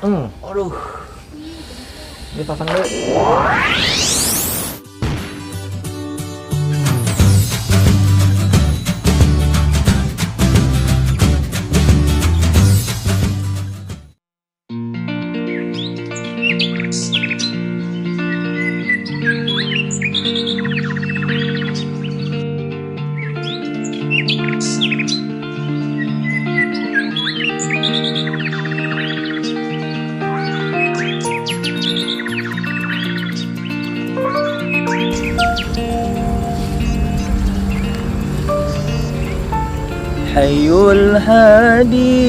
Aduh. Dipasang dulu. حي الهادي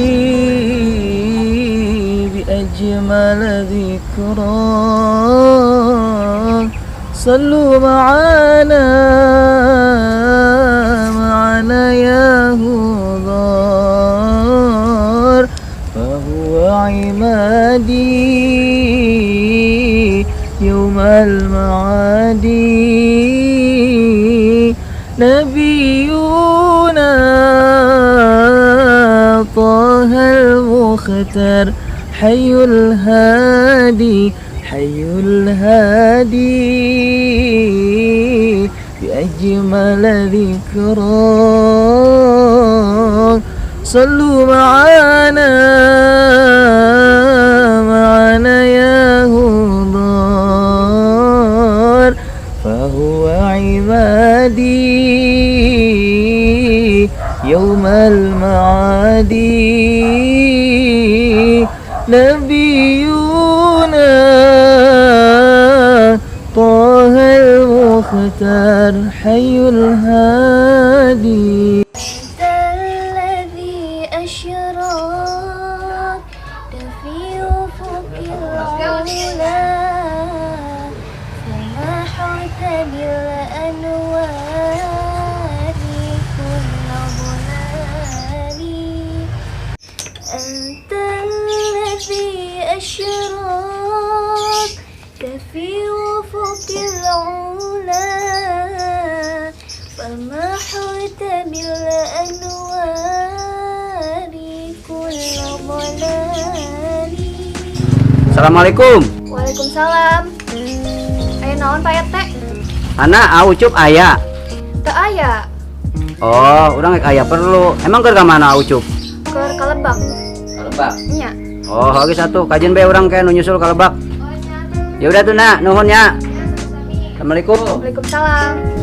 بأجمل ذكرى صلوا معنا معنا يا هضار فهو عمادي يوم المعادي نبينا طه المختار حي الهادي حي الهادي بأجمل ذكرى صلوا معنا معنا يا هضار فهو عمادي يوم المعادي نبينا طه المختار حي الهادي. أنت الذي أشرقت في أفق العلا فمحوت بالأنوار كل ظلال. أنت الذي أشرقت في أفق العلا فمحوت بالأنوار كل ضلال. Assalamualaikum. Waalaikumsalam. Aya naon, Pak RT? Ana Ucup aya? Teu aya. Oh, urang rek aya perlu. Emang keur ka mana Ucup? Keur ka lebak. Ka lebak. Nya. Oh, oke satu. Kajeun bae urang kayak nu nyusul ka lebak. Oh nya. Ya udah tuh, Nak, nuhun ya. Assalamualaikum. Waalaikumsalam.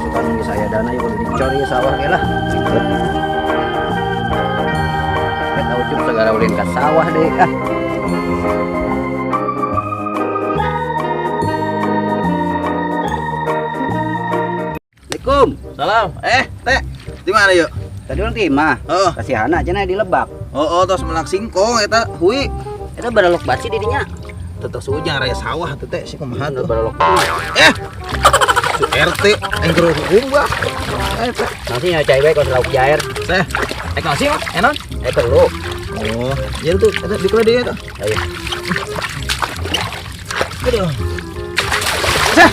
Bukan saya dana ya kudu dicor ya sawah ge lah. Ribet. Eta Ucup segala ulin ka sawah deh ah. Assalamualaikum. Salam. Teh. Di mana yuk? Tadi urang ti imah. Oh. Kasihana cenah di lebak. Oh, tos melak singkong eta hui. Eta baralok basi di dinya. Tetep ujang raya sawah tuh teh si kumaha tuh. Baralok. Eh. Su RT aing keur hukum bah. Eh, teh. Nanti nya cai bae kos lauk jair. Teh. Eh, nasi mah enak. Eh perlu. Oh, iya tuh eta di dia tuh. Ayo. Aduh. Seh.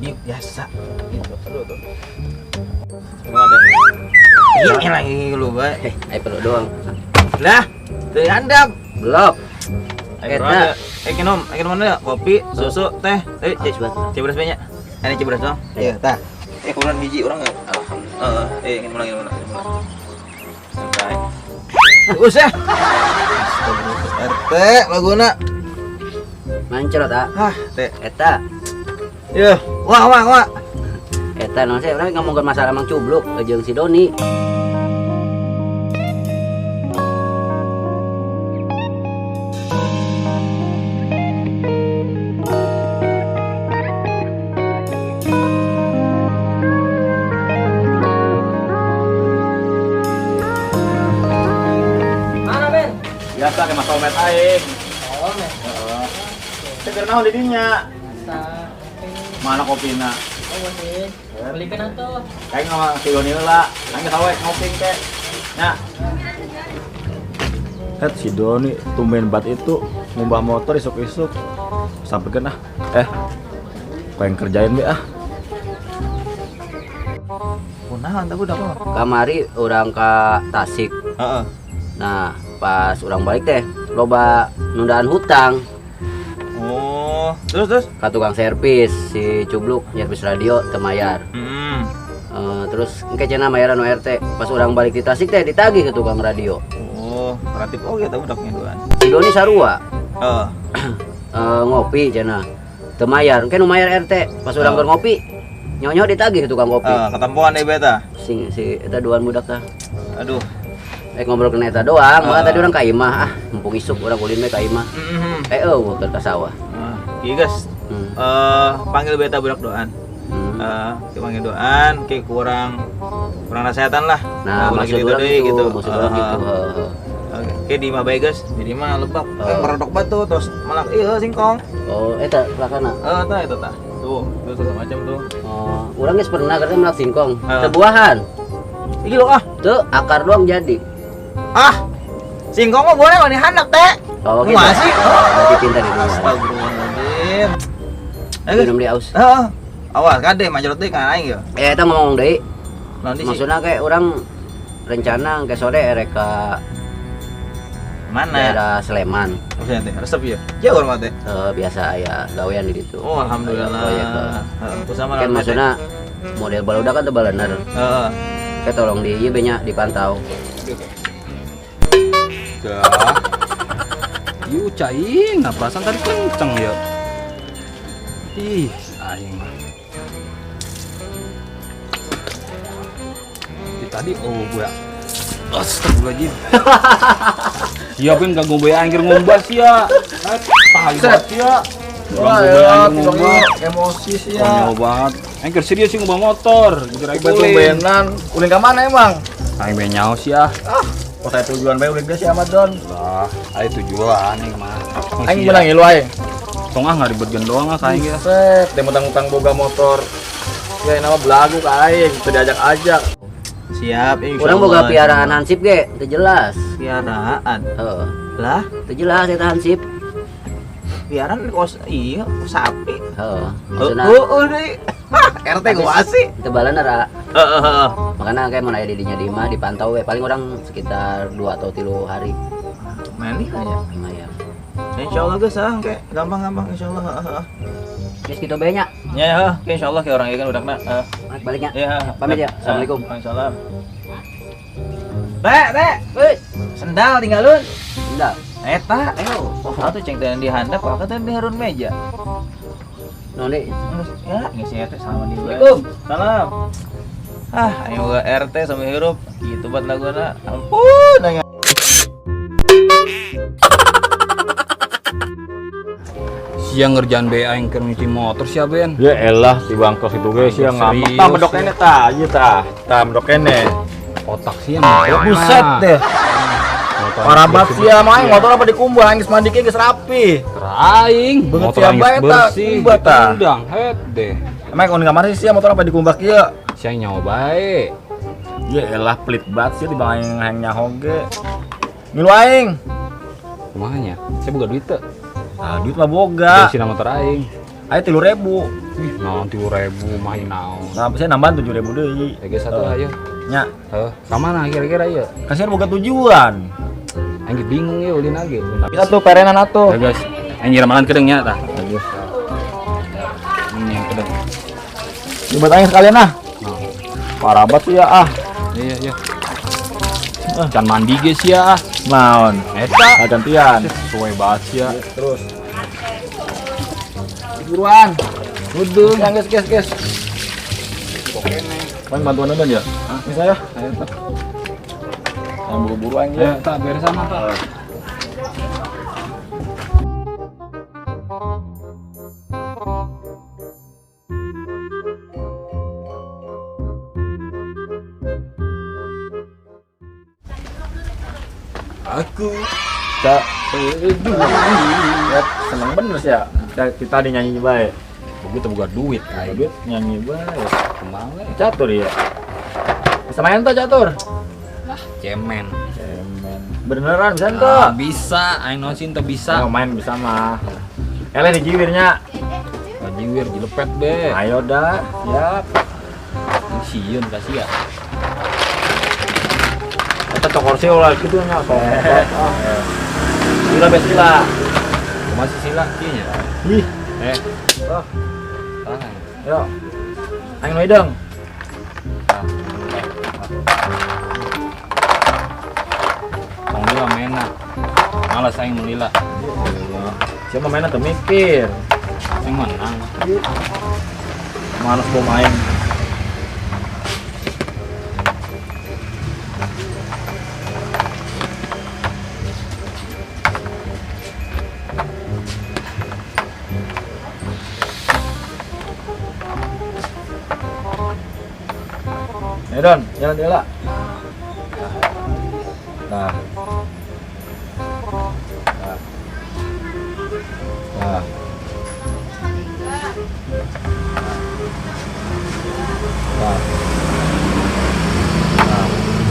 Ini biasa gitu. Aduh tuh. Semua ada. Ini lagi lu, bae. Eh, ayo perlu doang. Lah, teu handap. Belum. Ayo, Eta. eh, kinom, eh, kinom mana ya? Kopi, susu, teh. Eh, Habis banget. Ciberes banyak. Ini ciberes doang. Iya, tah. Eh, kurang hiji orang enggak? Alhamdulillah. Heeh, eh, ingin ulang, ingin ulang, ingin ulang. Santai. Usah. RT laguna. Mancrot ah. Hah, teh. Eta, Yuh, wah wah wah. eta naon sih urang ngomongkeun masalah Mang Cubluk jeung si Doni. Biasa ke Mas Omet aing. Oh, heeh. Teh keur naon di dinya? Mana kopina? Oh, boleh. Belikan atuh. Aing mah si Doni heula. Aing geus we ngopi teh. Nya. Eh si Doni tumben bat itu ngumbah motor isuk-isuk. Sampekeun ah. Kau yang kerjain be ah. Kunaon tah budak mah? Kamari urang ka Tasik. Heeh. Nah, pas urang balik teh loba nundaan hutang. Oh, terus? Ka tukang servis si Cubluk nyervis radio teu mayar. Heeh. Terus engke cenah mayaran RT. Pas urang balik di Tasik teh ditagih ke tukang radio. Oh, kreatif oge tah budaknya duaan. Si Doni sarua. Heeh. Ngopi cenah. Teu mayar, engke nu mayar RT. Pas urang keur ngopi, nyonyo ditagih ke tukang kopi. Ketempuan deui beta. Sing si eta duaan budak tah. Aduh. Ngobrol kena eta doang, maka tadi urang ka imah ah, mumpung isuk urang ulin we ka imah. Eueuh keur ka sawah. Ieu geus. Panggil beta budak doan. Panggil doan, ke kurang nasehatan lah. Nah, maksud urang gitu, maksud urang gitu. Oke, di imah bae geus, di imah lebak. Merodok batu terus malak ieu singkong. Oh, eta pelakana. Heeh, tah eta tah. Tuh, segala macam tuh. Oh, urang geus pernah kerja melak singkong. Teu buahan. Iki lho ah. Teu, akar doang jadi. Ah. Singkong mah boleh mah dihandak teh. Oh, gitu. Masih. Berarti pintar itu. Astagfirullahaladzim. Minum di aus. Heeh. Awas kade manjrot deui ka aing ye. Eta ngomong deui. Maksudna kayak urang rencana ke sore erek ka mana? Daerah Sleman. Maksudnya teh resep ya? Jauh urang teh. Biasa aya gawean di ditu. Oh, alhamdulillah. Heeh, kusama kan maksudna model baludak kan teu balener. Heeh. Kayak tolong di ieu nya dipantau. Dah. Ieu caing, nah perasaan tadi kenceng ya. Ih, aing mah. Tadi oh gue astagfirullahaladzim. Siapin gak ngombe anjir ngombas ya. Tai banget ya. Wah, ya, ngombe emosi sih ya. Konyol banget. Anjir serius sih ngombe motor. Tumben-tumbenan. Ulin ka mana emang? Aing be nyaho sih ah. Ah, kok saya tujuan bae ulin geus si Ahmad Don. Lah, ayo tujuan aing mah. Aing menang ilu aing. Tong ah ngaribetkeun doang ah ka aing ya. Set, teh utang-utang boga motor. Ya nama belagu ka aing, teu diajak-ajak. Siap, insyaallah. Urang boga piaraan hansip ge, teu jelas. Piaraan? Heeh. Lah, teu jelas eta hansip. Piaraan kos iya, sapi. Heeh. Maksudna heeh deui. RT gua asih. Teu balener ah. Heeh heeh. Makana kayak mun aya di dinya di imah dipantau we paling urang sekitar 2 atau 3 hari. Mani lah ya. Lumayan. Insyaallah geus ah, kayak gampang-gampang insyaallah heeh. Geus kitu bae nya. Ya ya, oke insyaallah kayak orang ieu kan budakna. Heeh. Baliknya. Iya. Pamit ya. Assalamualaikum. Waalaikumsalam. Teh, teh. Woi, sendal tinggalun. Sendal. Eta, ayo. Oh, atuh ceng teh di handap, aku teh di harun meja. Noni. Ya, geus sia teh sama di. Assalamualaikum. Salam. Ah, ayo ke RT sama hirup. Gitu buat laguna. Ampun, aing. Siang ngerjaan BA yang keur nyuci motor sia Ben. Ya elah si bangkos itu guys sia ngambek. Tah medok kene tah, ieu tah. Tah medok kene. Otak sia medok. Buset deh. Parabat sia mah aing motor apa dikumbah aing geus mandi ge geus rapi. Aing beungeut sia bae tah kumbah tah. Undang het deh. Emang kun kamari sia motor apa dikumbah kieu? Sia nyaho bae. Ya elah pelit banget sia dibang aing hayang nyaho ge. Ngilu aing. Kumaha nya? Sia boga duit teu? Ah, duit mah boga. Sina motor aing. Ayo 3.000. Ih, naon 3.000 mah naon. Nah, saya nambahan 7.000 deui. Ya geus atuh ayo. Nya. Heuh, ka mana kira-kira ieu? Kasihan boga tujuan. Aing bingung ieu ulin lagi. Kita tuh perenan atuh. Ya guys, aing nyiramalan kedeung nya tah. Bagus. Ini yang kedeung. Coba aing sekalian ah. Parabat sih ya ah. Iya, iya. Can mandi ge sia ah. Naon? Eta gantian. Sesuai banget sia. Terus. Buruan. Udah, yang guys, guys. Paling bantuan nonton ya? Hah? Ini saya. Ayo, tak. Yang buru-buru aing ya. Tak beres sama, Pak. Aku Tak. Ya, seneng bener sih ya. Kita tadi nyanyi bae. Begitu boga duit aing. Duit nyanyi bae. Kumaha we? Catur ya. Bisa main tuh catur? Cemen. Cemen. Beneran bisa tuh? Ah, bisa, aing nosin teu bisa. Ayo main bisa mah. Eleh dijiwirnya. Jiwir jilepet be. Ayo dah, siap. Sieun ka sia. Eta cokor sih ulah kitu nya sok. Sila be sila. Kumaha sih sila kieu nya? Ih, Oh. Tahan. Yo. Aing nu hideung. Tong lila mainna. Malas aing mun lila. Siapa mainna teu mikir. Aing menang. Malas bom aing. Ayo Don, jalan dulu lah. Nah. Nah. Nah. Nah. Nah.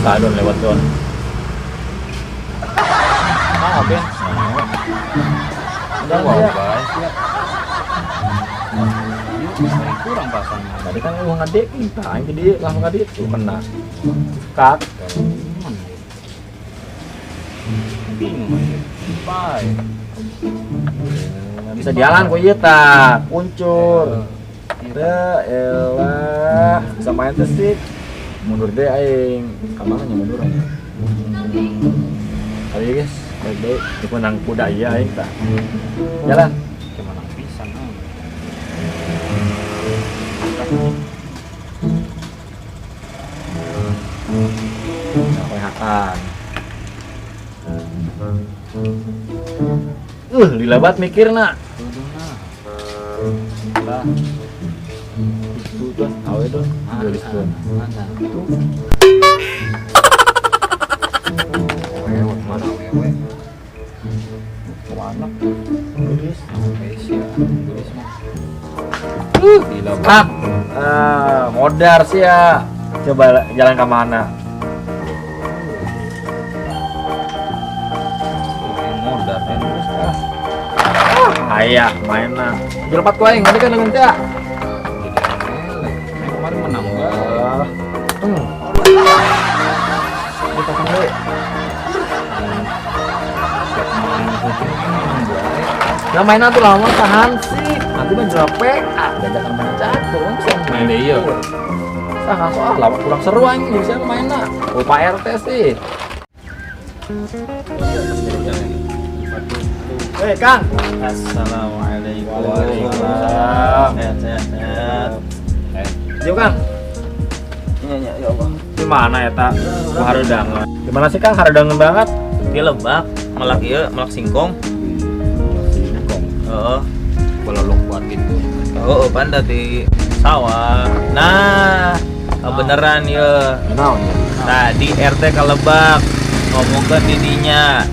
Nah, Don lewat Don. Ah, Ben. Udah, Wow, ya. guys. Ya. Kurang pasangnya. Tadi kan lu ngadek minta, aing jadi langsung ngadek tuh kena. Kak. Bingung aja. Bye. Bisa jalan kok ieu tah, kuncur. Ya elah, bisa main teh sih. Mundur deh aing. Ka mana nya mundur aing? Ayo guys, baik-baik. Di menang kuda ieu aing tah. Jalan. Gimana pisan aing. Nah, koyakan. Lila banget mikirna. Lah, Itu tuh, awe tuh. Gelis tuh. Mana? Itu. Wewe, mana wewe? Kemana? Gelis. Gelis ya, gelis mah. Gila Kak. Ah, modar sih ya. Coba jalan ke mana? Modar kan. Ayah, main nah. Jelepat ku aing, nanti kan dengan teh. Jadi elek. Aing kemarin menang bae. Ini pasang dulu. Siap main kucing menang bae. Nah, mainan tuh lama tahan sih. Nanti mah jelek. Ah, diajakan main catur, kan bisa Main deh, iya. Ah, nggak soal, lama kurang seru aing bisa main lah. Oh, Pak RT sih. Hei, Kang. Assalamualaikum. Waalaikumsalam. Sehat, sehat, sehat. Yuk, Kang. Iya, iya, ya Allah. Gimana ya, Tak? Gua harudangan. Gimana sih, Kang? Harudangan banget. Di lebak, melak ieu, melak singkong. Singkong. Heeh. Balolok buat gitu. Oh, panda di sawah. Nah, kebeneran ye. Naon ya? Tadi RT ke Lebak ngomongkeun didinya.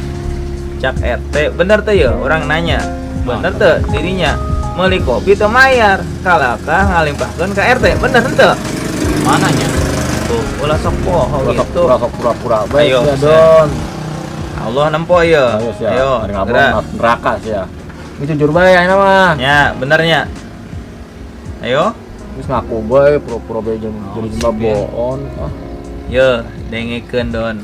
Cak RT, bener teh ya? Orang nanya. Bener teh didinya meuli kopi teu mayar, kalakah ngalimpahkeun ka RT. Bener henteu? Mananya? Tuh, ulah sok poho gitu. Ulah sok pura-pura bae Ayo, ya, siap. Don. Allah nempo ye. Ayo sia. Ayo, Ada ngabong gerak. neraka sia. Ini jujur bae ayeuna mah. Ya, benernya. Ayo. Terus ngaku bae pura-pura bae jadi sih, jumlah Ben. bohong. Ah. Yo, dengekeun Don.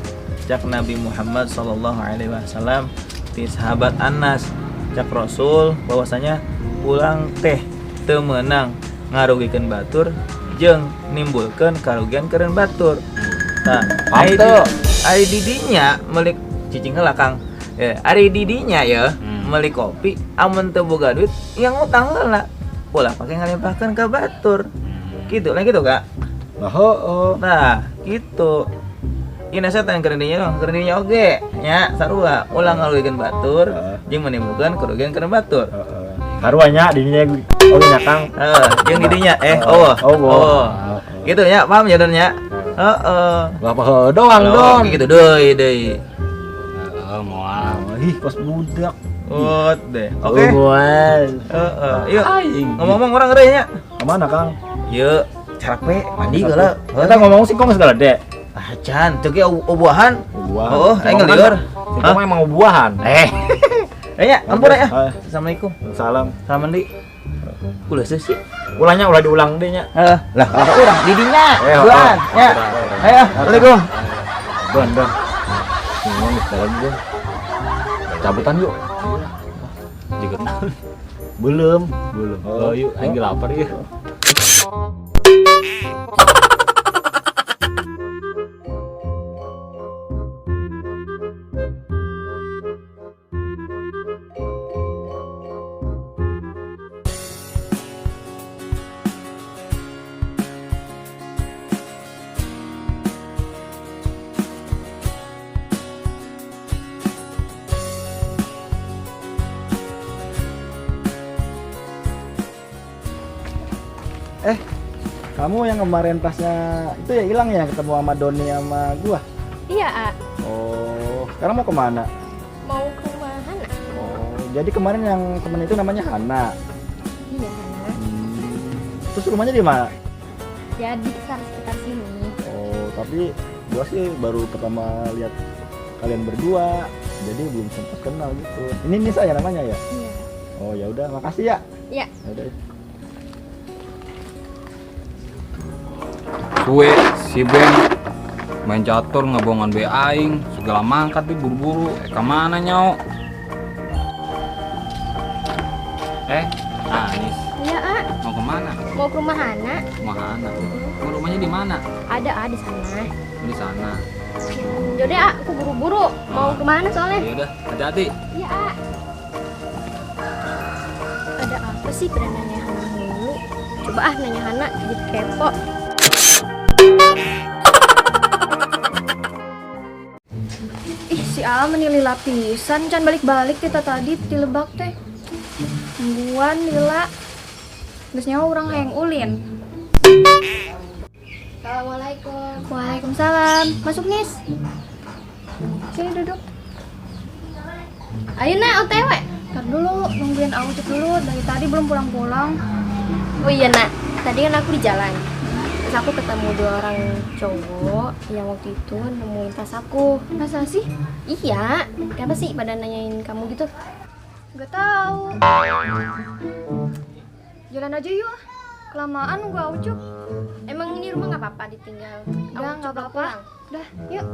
Cak Nabi Muhammad sallallahu alaihi wasallam ti sahabat Anas cak Rasul bahwasanya pulang teh teu meunang ngarugikeun batur jeung nimbulkeun karugian keureun batur. Nah, Paham teu? ari didinya meuli cicing heula Kang. Ya, ari didinya ya meuli kopi amun teu boga duit yang ngutang heula. Ulah pake ngalimpahkeun ka batur. Gitu lah gitu Kak. Nah, heueuh. Nah, gitu. Ini saya tanya kerendinya dong, kerendinya oge, nya sarua, ulah ngarugikeun batur, jeung menimbulkan kerugian keur batur. Heeh. Haruanya didinya oge nya Kang. Heeh, jeung didinya oh, Oh, oh. Gitu nya, paham ya Don nya? Heeh. Lah apa heueuh doang Oh, Don. gitu deui deui. Heeh, moal. Ih, kos budak. Oh, deh. Oke. Heeh. Yuk. Ngomong-ngomong orang ngeri nya. Kemana, Kang? Yuk, carape mandi geula. Kita ngomong sih kok segala dek. Ah, can, teu ge ubuahan. Ubuahan. Oh, aing ngeliur. Singkong emang ubuahan. Eh. Ya, ampun ya. Assalamualaikum. Salam. Salam mandi. Ulah sih. Ulahnya ulah diulang deh nya. Heeh. Lah, kalau urang di dinya. Duaan, ya. Ayo, Assalamualaikum. Don, don. Ngomong di dalam gua. Cabutan yuk. Juga belum, belum. Oh, yuk, aing lapar ya. Kamu yang kemarin tasnya itu ya hilang ya, ketemu sama Doni sama gua? Iya, A. Oh, sekarang mau kemana? Mau ke rumah Hana. Oh, jadi kemarin yang temen itu namanya Hana? Iya, Hana. Terus rumahnya di mana? Ya, di sekitar sini. Oh, tapi gua sih baru pertama lihat kalian berdua, jadi belum sempat kenal gitu. Ini Nisa ya namanya ya? Iya. Oh, ya udah, makasih ya. Iya. Ya udah. Suwe si Ben main catur ngabongan be aing segala mangkat di buru-buru ka mana nyau? Anis. Iya, A. Mau kemana? Mau ke rumah Hana. Rumah Hana. Mau rumahnya di mana? Ada A di sana. Di sana. Yaudah, A, aku buru-buru. Mau kemana soalnya? Ya udah, hati-hati. Iya, A. Ada apa sih pada nanya Hana dulu? Coba ah nanya Hana, jadi kepo. Ih, si A menilai lapisan, can balik-balik kita tadi di lebak teh. Nungguan lila. Geus nyawa urang hayang ulin. Assalamualaikum. Waalaikumsalam. Masuk, Nis. Sini duduk. Ayo nak, OTW. Ntar dulu, nungguin Aucuk dulu. Dari tadi belum pulang-pulang. Oh iya, nak. Tadi kan aku di jalan. Terus aku ketemu dua orang cowok yang waktu itu nemuin tas aku. Masa sih? Iya. Kenapa sih pada nanyain kamu gitu? Gak tahu. Jalan aja yuk. Kelamaan nunggu Aucuk. Emang ini rumah nggak apa-apa ditinggal? Udah nggak apa-apa. Udah, yuk.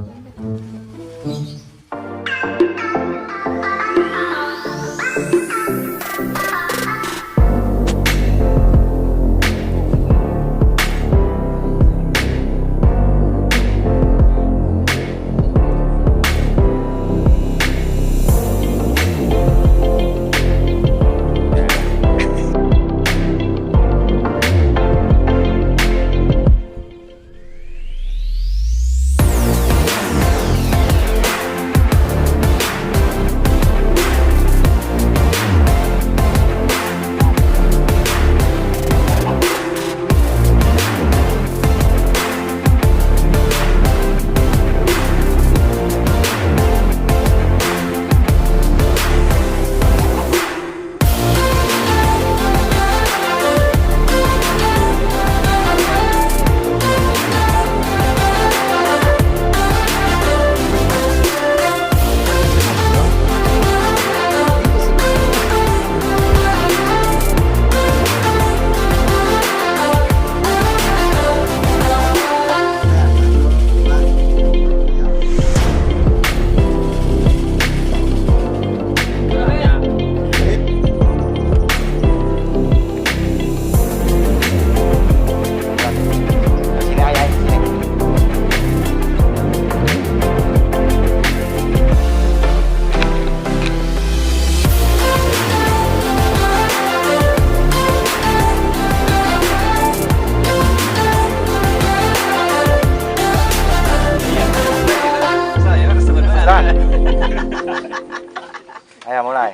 Ayo mulai.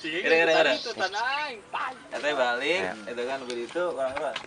Kira-kira. Katanya balik, itu kan begitu orang-orang.